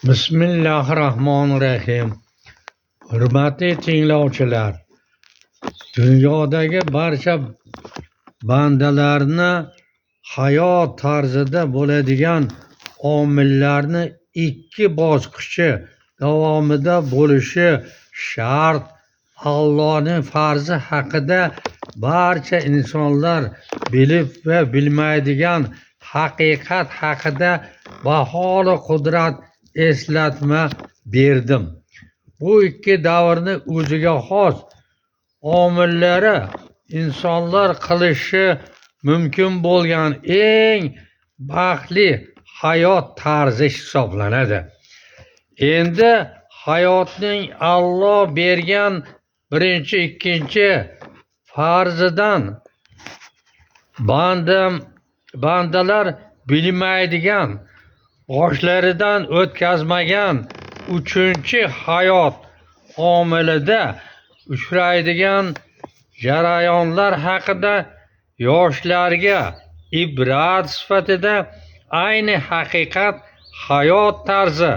Bismillahirrohmanirrohim. Hurmatli tinglovchilar, dunyodagi barcha bandalarni hayot tarzida bo'ladigan omillarni ikki bosqichi davomida bo'lishi shart. Allohning farzi haqida barcha insonlar bilib va bilmaydigan haqiqat haqida baholi qudrat eslatma berdim. Bu ikki davrni o'ziga xos omillari insonlar qilishi mumkin bo'lgan eng baxtli hayot tarzi hisoblanadi. Endi hayotning Alloh bergan birinchi, ikkinchi farzidan bandalar bilmaydigan, boshlaridan o'tkazmagan uchinchi hayot omilida uchraydigan jarayonlar haqida yoshlarga ibrat sifatida ayni haqiqat hayot tarzi,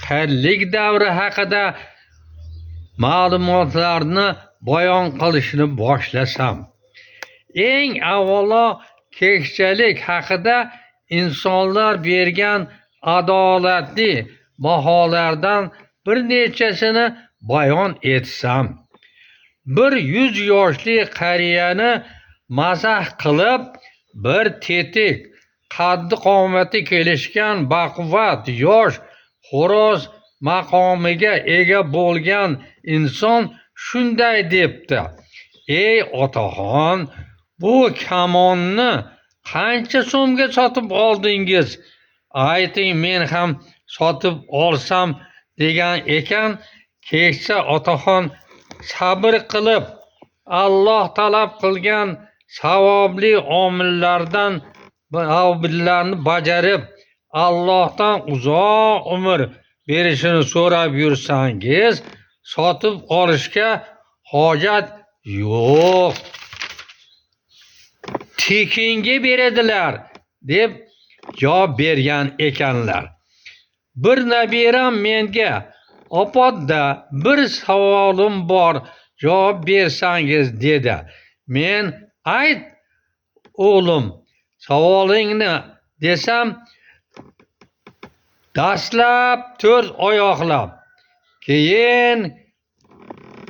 xirlik davri haqida ma'lumotlarni bayon qilishni boshlasam. Eng avvalo kekchalik haqida insonlar bergan adolatli baholardan bir nechasini bayon etsam. Bir 100 yoshli qariyani mazax qilib, bir tetik, qaddi qomati kelishgan baquvvat yosh xo'roz maqomiga ega bo'lgan inson shunday debdi: "Ey otaxon, bu kamonni qancha so'mga sotib oldingiz? Ayting, men ham sotib olsam" degan ekan. Keksa otaxon sabr qilib, Alloh talab qilgan savobli omillardan omillarni bajarib, Allohdan uzoq umr berishini so'rab yursangiz, sotib olishga hojat yo'q. Tekinga beradilar, deb javob bergan ekanlar. Bir nabiram menga: "Opodda, bir savolim bor, javob bersangiz", dedi. Men: "Ayt, o'g'lim, savolingni", desam, dastlab to'rt oyoqlab, keyin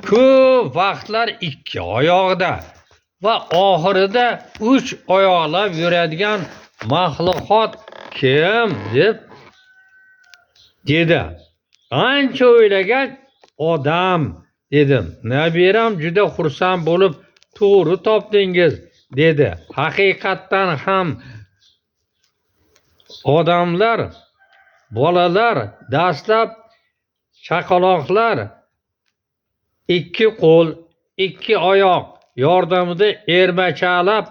ko'p vaqtlar ikki oyoqda va oxirida uch oyoqlab yuradigan maxluqot kim, deb dedi. Ancha o'ylagach, "Odam", dedim. Nabiram juda xursand bo'lib, "To'g'ri topdingiz", dedi. Haqiqatdan ham odamlar, bolalar, dastlab chaqaloqlar ikki qo'l, ikki oyoq yordamida ermachalab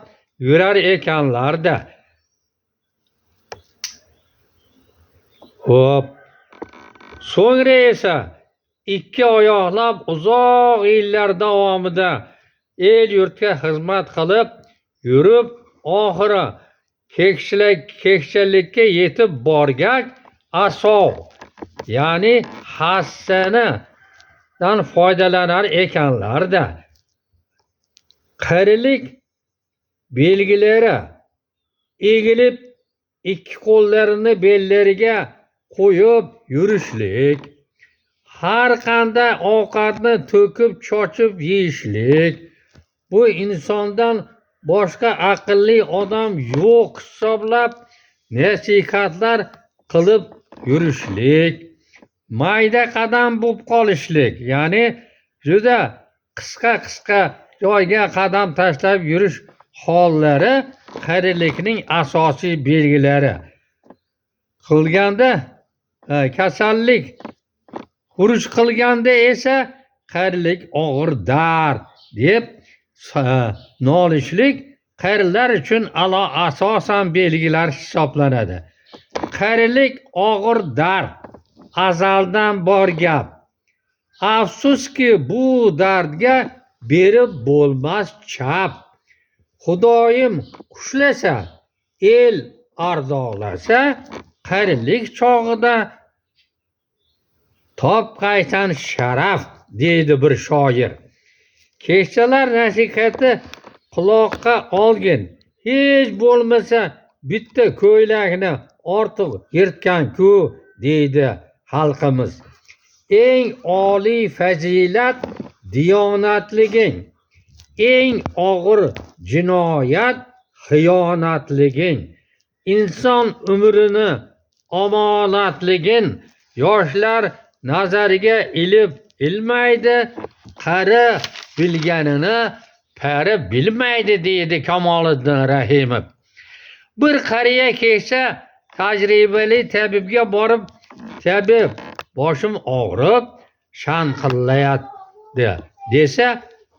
yurar ekanlar-da. Xo'p. So'ngra esa ikki oyoqlab uzoq yillar davomida el-yurtga xizmat qilib yurib, oxiri keksalikka yetib borgach, asov, ya'ni hassanidan foydalanar ekanlar-da. Qarilik belgilari: egilib, ikki qo'llarini bellariga qo'yib yurishlik, har qanday ovqatni to'kib chochib yeyishlik, bu insondan boshqa aqlli odam yo'q hisoblab nasihatlar qilib yurishlik, mayda qadam bo'lib qolishlik, ya'ni juda qisqa-qisqa joyga qadam tashlab yurish hollari qarilikning asosiy belgilari. Qilganda kasallik xuruj qilganda esa qarilik og'ir dard deb nolishlik qarilar uchun asosan belgilar hisoblanadi. Qarilik og'ir dard, azaldan bor gap. Afsuski, bu dardga berib bo'lmas chap. Xudoyim xushlasa, el ardoqlasa, qarilik chog'ida Topqaysan sharaf, deydi bir shoir. Keksalar nasihati quloqqa olgin. Hech bo'lmasa bitta ko'ylakni ortiq yirtgan-ku, deydi xalqimiz. Eng oliy fazilat diyonatliging, eng og'ir jinoyat xiyonatliging. Inson umrini omonatligin yoshlar nazariga ilib ilmaydi, qari bilganini pari bilmaydi, deydi Kamoliddin Rahimov. Bir qariya keksa tajribali tabibga borib, tabib, boshim og'rib shanqillayapti, desa,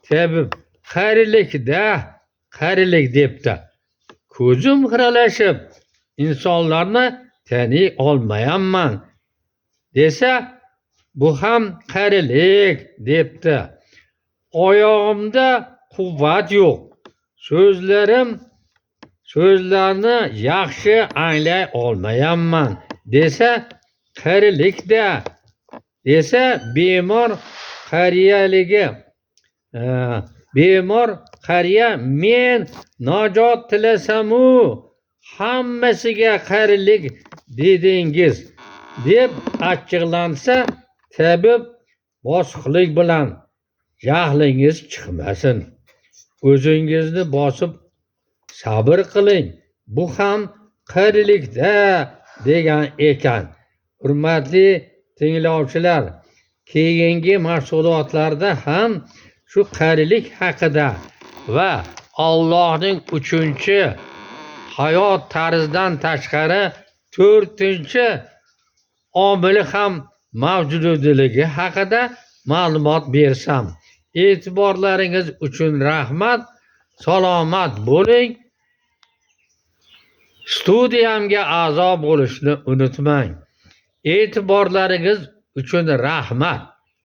tabib qarilikda, qarilik, debdi. Ko'zim xiralashib insonlarni taniy olmayapman, desa, bu ham qarilik, debdi. Oyog'imda quvvat yo'q, so'zlarni yaxshi anglay olmayapman, desa, qarilikda, desa, bemor qariya men najot tilasamu, hammasiga qarilik dedingiz, deb achchiqlansa, tabib bosiqlik bilan jahlingiz chiqmasin, o'zingizni bosib sabr qiling, bu ham qarilikda, degan ekan. Hurmatli tinglovchilar, keyingi mashg'ulotlarda ham shu qarilik haqida va Allohning uchinchi hayot tarzidan tashqari to'rtinchi omili ham mavjudligi haqida ma'lumot bersam. E'tiborlaringiz uchun rahmat. Salomat bo'ling. Studiyamga a'zo bo'lishni unutmang. E'tiborlaringiz uchun rahmat.